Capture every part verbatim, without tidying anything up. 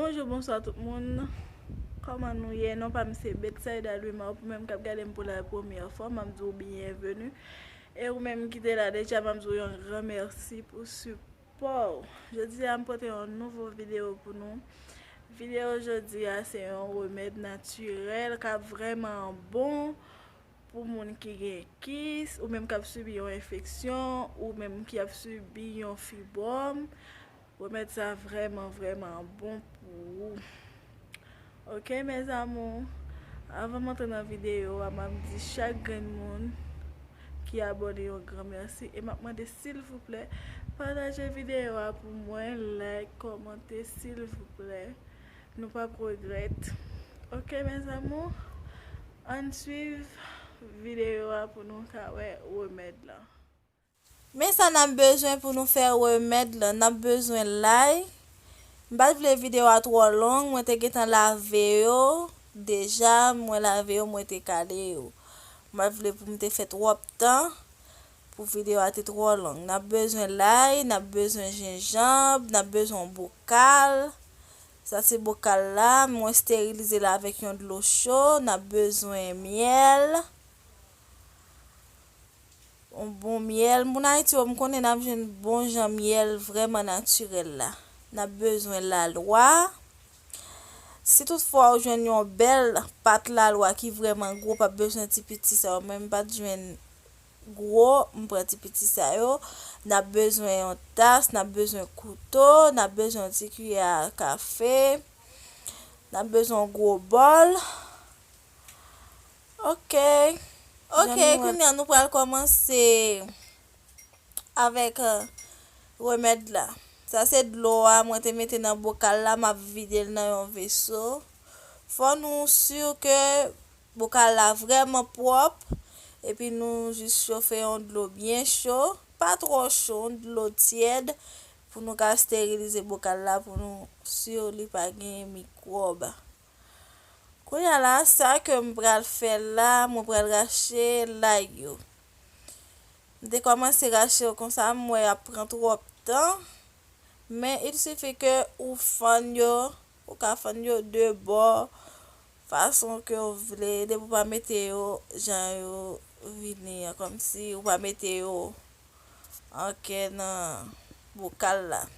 Bonjou, bonswa tout moun. Kòman nou ye? Non pa m se Betsaida Louis Mao. Pou menm k ap gade m pou la premyè fwa, m ap di w byenveni. E ou menm ki te la deja, m ap di w yon gran mèsi pou sipò w. Jodi a, m pote yon nouvo videyo pou nou. Videyo jodi a, se yon remèd natirèl k ap vrèman bon pou moun ki gen kis, ou menm k ap sibi yon enfeksyon, ou menm ki ap sibi yon fibròm. Remèd sa vrèman, vrèman bon pou ou. Oke, mes amours, avan m antre nan videyo a, m ap di chak grenn moun ki abòne yon gran mèsi. E m ap mande, silvouplè, pataje videyo a pou mwen, like, kòmante, silvouplè. Nou p ap regrèt. Oke, mes amours, ann swiv videyo a pou nou ka wè remèd lan. Men sa n ap bezwen pou nou fè remèd lan, n ap bezwen lay. M pa t vle videyo a twò long, mwen te gentan lave yo deja, mwen lave yo, mwen te kale yo. M pa t vle pou m te fè twòp tan pou videyo a te twò long. N ap bezwen lay, n ap bezwen jenjanm, n ap bezwen yon bokal. Sa se bokal la, mwen esterilize l avèk yon dlo cho, n ap bezwen myèl. Yon bon myèl. Moun Ayiti yo, m konnen n ap jwenn bon jan myèl vrèman natirèl la. N ap bezwen lalwa. Si toutfwa ou jwenn yon bèl pat lalwa ki vrèman gwo, w p ap bezwen ti piti sa yo. Mwen, m pa t jwenn gwo, m pran ti piti sa yo. N ap bezwen yon tas, n ap bezwen kouto, n ap bezwen yon ti kiyè a kafe, n ap bezwen yon gwo bòl. Oke. Oke, kounye a nou pral kòmanse avèk, eh, remèd la. Sa se dlo a mwen te mete nan bokal la, m ap vide l nan yon veso. Fò nou si ke bokal la vrèman pwòp, epi nou jis chofe yon dlo byen cho, pa twò cho, yon dlo tyèd, pou nou ka esterilize bokal la, pou nou si li pa gen mikwòb. Kounye a la, sa ke m pral fè la, mwen pral rache lay yo. M te kòmanse rache yo konsa, m wè y ap pran twòp tan. Men, il suffit ke ou fann yo, ou ka fann yo de bò, fason ke w vle, depi w pa mete yo jan yo vini an, kòmsi ou pa mete yo an kè nan bokal la.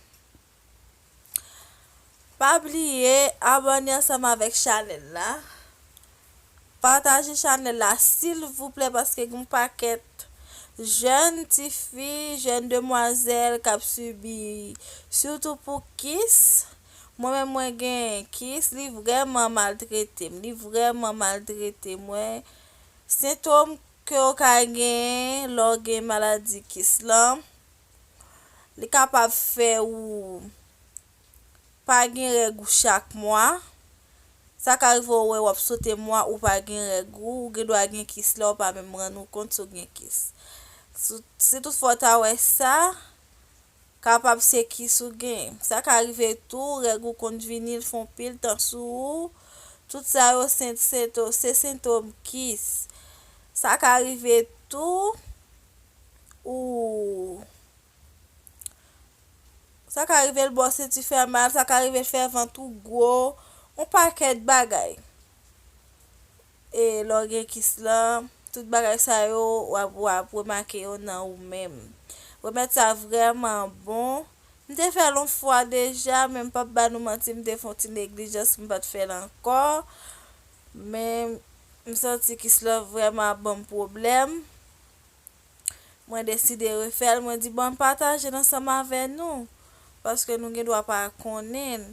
Pa bliye abòne ansanm avèk chanèl la. Pataje chanèl la, silvouplè, paske gen yon pakèt jèn tifi, jèn demwazèl k ap sibi, sitou pou kis. Mwen menm, mwen gen kis, li vrèman maltrete m, li vrèman maltrete mwen. Sentòm ke w ka genyen lè w gen maladi kis lan, li kapab fè ou pa gen règ ou chak mwa. Sa ka rive w wè w ap sote mwa ou pa gen règ ou, ou gen dwa gen kis la, ou pa menm rann ou kont si w gen kis. Si, si toutfwa w ta wè sa, kapab se kis ou gen. Sa ka rive tou, règ ou konn vini, l fè yon pil tan sou ou. Tout sa yo se sento-, se sentòm kis. Sa ka rive tou, ou Sa ka rive l ba w senti fè mal, sa ka rive l fè vant ou gwo, yon pakèt bagay. E lè w gen kis lan, tout bagay sa yo, w ap, w ap remake yo nan ou menm. Remèd sa vrèman bon. M te fè l yon fwa deja, men m p ap ba nou manti, m te fè yon ti neglijans, m pa t fè l ankò. Men m santi kis lan vrèman ap ban m pwoblèm. Mwen deside refè l, mwen di, bon, m pataje l ansanm avè nou, paske nou gen dwa pa konnen l.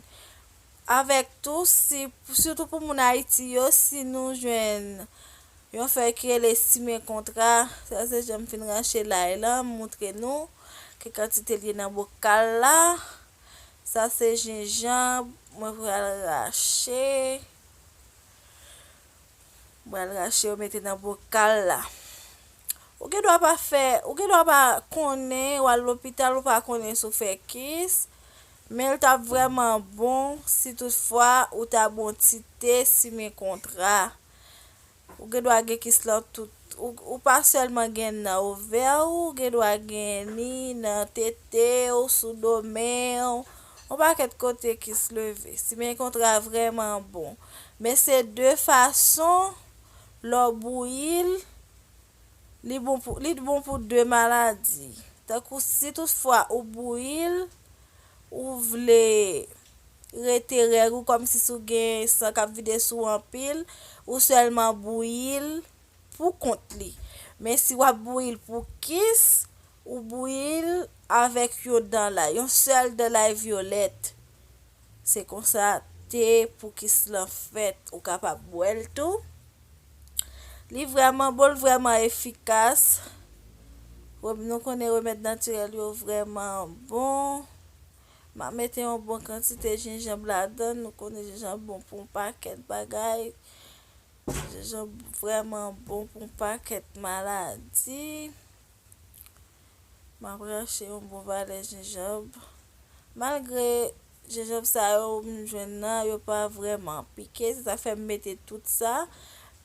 Avèk tou, si, sitou pou moun Ayiti yo, si nou jwenn yon fèy ki rele simen kontra, sa se jan m fin rache lay lan, m moutre nou ki kantite l ye nan bokal la. Sa se jenjanm, mwen pral rache. Mwen al rache yo mete nan bokal la. Ou gen dwa pa fè, ou gen dwa pa konnen, w al lopital, ou pa konnen si w fè kis, men l t ap vrèman bon si toutfwa ou ta bwè yon ti te simen kontra. Ou gen dwa gen kis lan tout, ou, ou pa sèlman gen nan ovè ou, ou gen dwa gen ni nan tete w, sou do men w, Yon pakèt kote kis leve. Si men kontra vrèman bon. Men se de fason lè w bouyi l, li bon pou, li bon pou de maladi. Tankou si toutfwa ou bouyi l, ou vle rete règ ou kòmsi si w gen san k ap vide sou w anpil, ou sèlman bouyi l pou kont li. Men si w ap bouyi l pou kis, ou bouyi l avèk yon dan lay, yon sèl dan lay vyolèt. Se konsa te pou kis lan fèt, ou kapab bwè l tou. Li vrèman bon, li vrèman efikas. Rem-, nou konnen remèd natirèl yo vrèman bon. M ap mete yon bon kantite jenjanm ladan l. Nou konnen jenjanm bon pou yon pakèt bagay. Jenjanm vrèman bon pou yon pakèt maladi. M ap rache yon bon valè jenjanm. Malgre jenjanm sa yo m jwenn nan, yo pa vrèman pike, se sa fè m mete tout sa.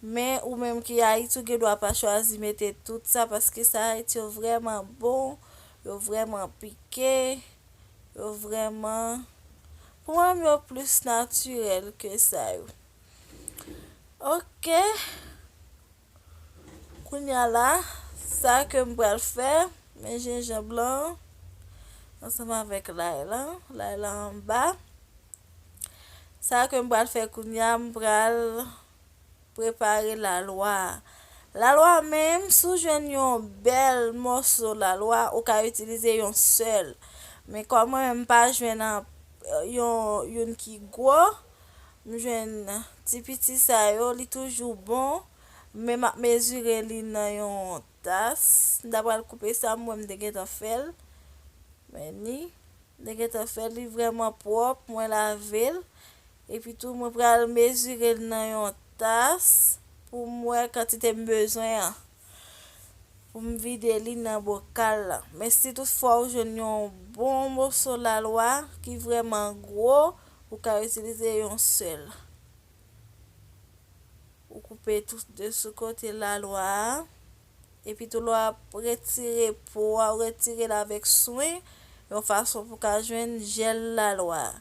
Men ou menm ki Ayiti, ou gen dwa pa chwazi mete tout sa, paske sa Ayiti yo vrèman bon, yo vrèman pike, yo vrèman, pou mwen, yo plis natirèl ke sa yo. Ok. Kounye a la, sa ke m pral fè, men jenjanm lan, ansanm avèk lay lan, lay lan anba. Sa ke m pral fè kounye a, m pral prepare lalwa a. Lalwa a menm, si w jwenn yon bèl mòso lalwa, ou ka itilize yon sèl. Men kòm mwen menm, m pa jwenn an-, yon, youn ki gwo, m jwenn ti piti sa yo, li toujou bon, men m ap mezire li nan yon tas. M ta pral koupe sa, m wè m te gentan fè l. Men ni, m te gentan fè l, li vrèman pwòp, mwen lave l. Epi tou, mwen pral mezire l nan yon tas pou m wè kantite m bezwen an. Pou m vide li nan bokal la. Men si toutfwa ou jwenn yon bon moso lalwa ki vrèman gwo, ou ka itilize yon sèl. Ou koupe tout de sou kote lalwa a. Epi tou lè w ap retire po a, ou retire l avèk swen, yon fason pou w ka jwenn jèl lalwa a.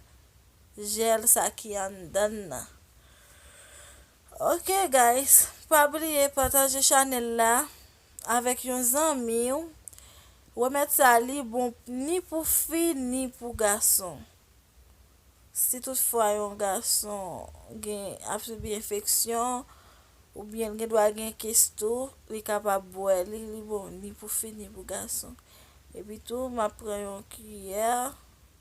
Jèl sa ki anndan l nan. Ok, guys, pa bliye pataje chanèl la avèk yon zanmi w. Remèd sa, li bon ni pou fi, ni pou gason. Si toutfwa yon gason gen, ap sibi enfeksyon, oubyen l gen dwa gen kis tou, li kapab bwè li, li bon ni pou fi, ni pou gason. Epi tou, m ap pran yon kiyè,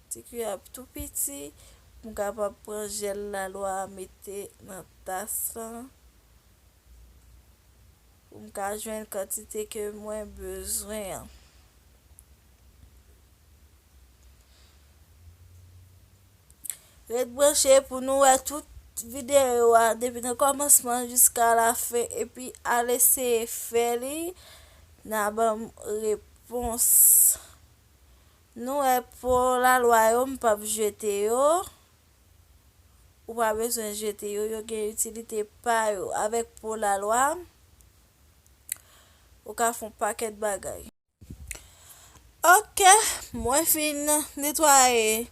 ti kiyè tou piti, pou m kapab pran jèl lalwa a mete nan tas lan, pou m ka jwenn kantite ke mwen bezwen an. Ret branche pou nou wè tout videyo a depi nan kòmansman jiska lafen, epi al eseye fè li, n a ban m repons. Nou wè po lalwa yo, m p ap jete yo. Ou pa bezwen jete yo, yo gen itilite pa yo. Avèk po lalwa, ou ka fè yon pakèt bagay. Ok, mwen fin netwaye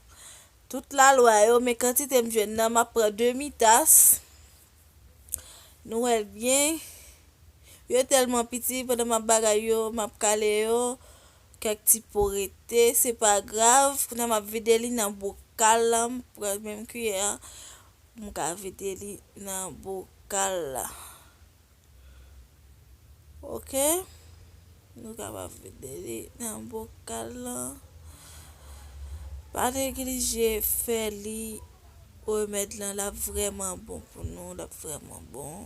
tout lalwa yo, men kantite m jwenn nan, m ap pran demi tas. Nou wè l byen. Yo tèlman piti, pandan m ap bagay yo, m ap kale yo. Kèk ti po rete, se pa grav. Kounye a m ap vide li nan bokal la, m pran menm kiyè a, m ka vide li nan bokal la. Ok? Nou kapab vide li nan bokal la. Pa neglije fè li remèd lan, l ap vrèman bon pou nou, l ap vrèman bon.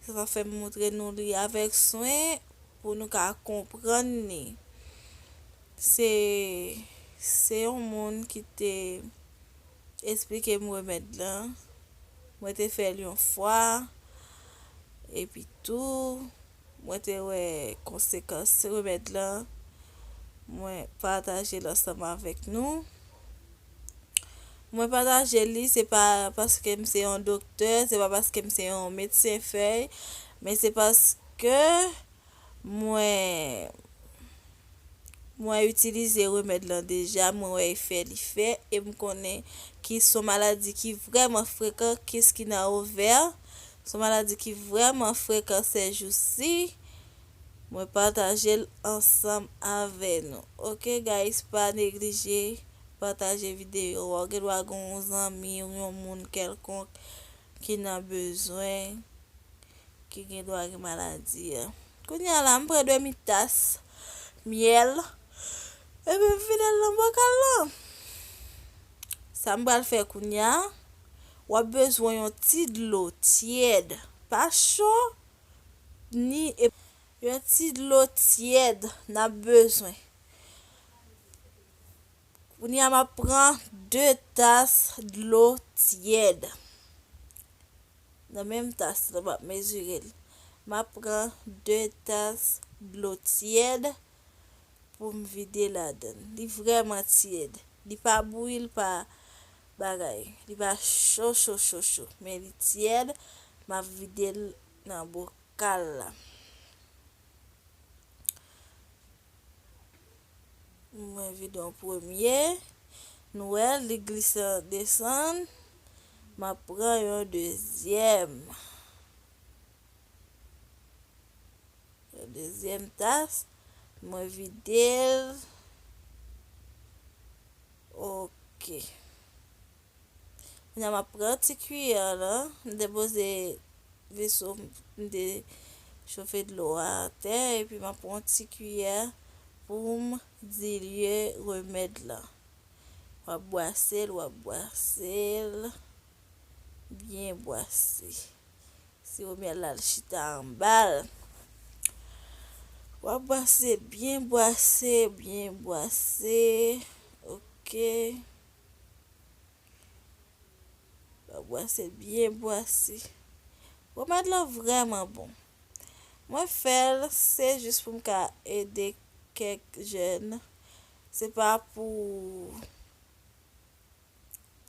Sa fè m montre nou li avèk swen pou nou ka konprann li. Se, se yon moun ki te esplike m remèd lan. Mwen te fè l yon fwa. Epi tou, mwen te wè konsekans remèd lan. Mwen pataje l ansanm avèk nou. Mwen pataje li, se pa paske m se yon doktè, se pa paske m se yon medsen fèy, men se paske mwen, Mwen itilize remèd lan deja, mwen wè efè li fè, e m konnen ki s on maladi ki vrèman frekan, kis ki nan ovè, s on maladi ki vrèman frekan sèjousi. Mwen pataje l ansanm avè nou. Ok, guys, pa neglije pataje videyo a. Ou gen dwa gen yon zanmi ou yon moun kèlkonk ki nan bezwen, ki gen dwa gen maladi a. Kounye a la, m pran demi tas myèl, epi m vide l nan bokal lan. Sa m pral fè kounye a, w ap bezwen yon ti dlo tyèd, pa cho, ni e-, yon ti dlo tyèd n ap bezwen. Kounye a, m ap pran de tas dlo tyèd. Nan menm tas lan, m ap mezire l. M ap pran de tas dlo tyèd pou m vide ladan l. Li vrèman tyèd. Li pa bouyi, li pa bagay. Li pa cho, cho, cho, cho. Men li tyèd. M ap vide l nan bokal la. Mwen vide yon premye. Nou wè, li glise desann. M ap pran yon dezyèm. Yon dezyèm tas. Mwen vide l. Ok. Kounye a, m ap pran ti kiyè lan. M te poze veso, m te chofe dlo a atè, epi m ap pran ti kiyè pou m dilye remèd lan. W ap bwase l, w ap bwase l, byen bwase. Siwo myèl la, l chita anba l. W ap bwase l, byen bwase, byen bwase. Ok. W ap bwase l byen bwase. Remèd lan vrèman bon. Mwen fè l, se jis pou m ka ede kèk jèn. Se pa pou,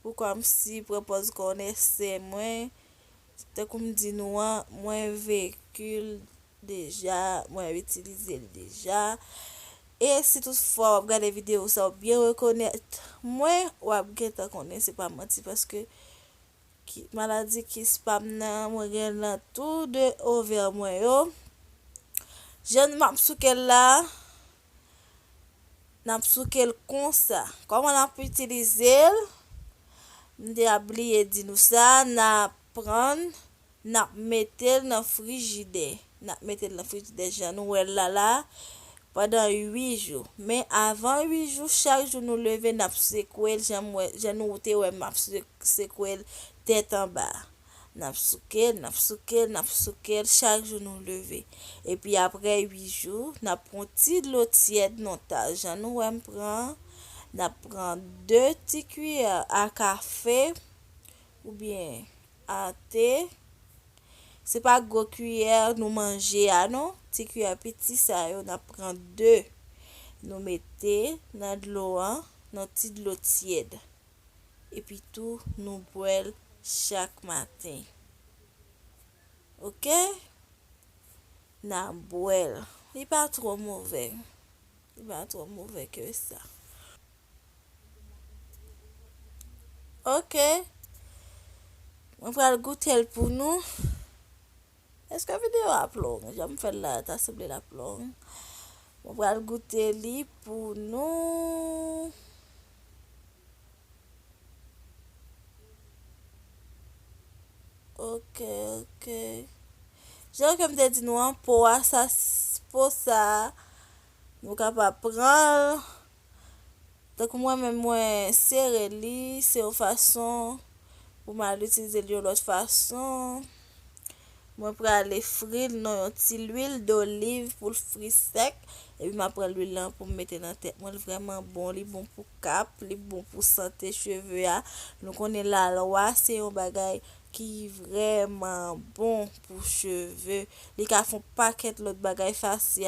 pou kòmsi pran pòz kònèsè mwen. Tankou m di nou an, mwen veki l deja, mwen itilize l deja. E si toutfwa w ap gade videyo sa, w byen rekonèt mwen, w ap gentan konnen se pa manti, paske ki, maladi kis pa m nan, mwen gen l nan tou de ovè mwen yo. Jan m ap souke l la, n ap souke l konsa. Kòman n ap itilize l? M te ap bliye di nou sa, n ap pran, n ap mete l nan frijidè. N ap mete l nan frijidè jan nou wè l la la, pandan uit jou. Men avan uit jou, chak jou nou leve, n ap sekwe l, jan m wè, jan nou te wè m ap se-, sekwe l tèt anba. N ap souke l, n ap souke l, n ap souke l, chak jou nou leve. Epi apre uit jou, n ap pran ti dlo tyèd nan tas, jan nou wè m pran, n ap pran de ti kiyè a kafe oubyen a te. Se pa gwo kiyè nou manje a non, ti kiyè piti sa yo, n ap pran de. Nou mete nan dlo an, nan ti dlo tyèd. Epi tou, nou bwè l chak maten. Ok? N a bwè l. Li pa twò move. Li pa twò move ke sa. Ok. Mwen pral goute l pou nou. Èske videyo a ap long? Jan m fè l la, ta sanble l ap long. Mwen pral goute li pou nou. Ok, ok. Jan ke m te di nou an, po a sa, po sa, nou kapab pran l. Tankou mwen menm, mwen sere li, se yon fason pou m al itilize l yon lòt fason. Mwen prale fri l nan yon ti lwil doliv pou l fri sèk. Epi m ap pran lwil lan pou m mete nan tèt mwen. Li vrèman bon. Li bon pou kap, li bon pou sante cheve a. Nou konnen lalwa se yon bagay ki vrèman bon pou cheve. Li ka fè yon pakèt lòt bagay fasyal.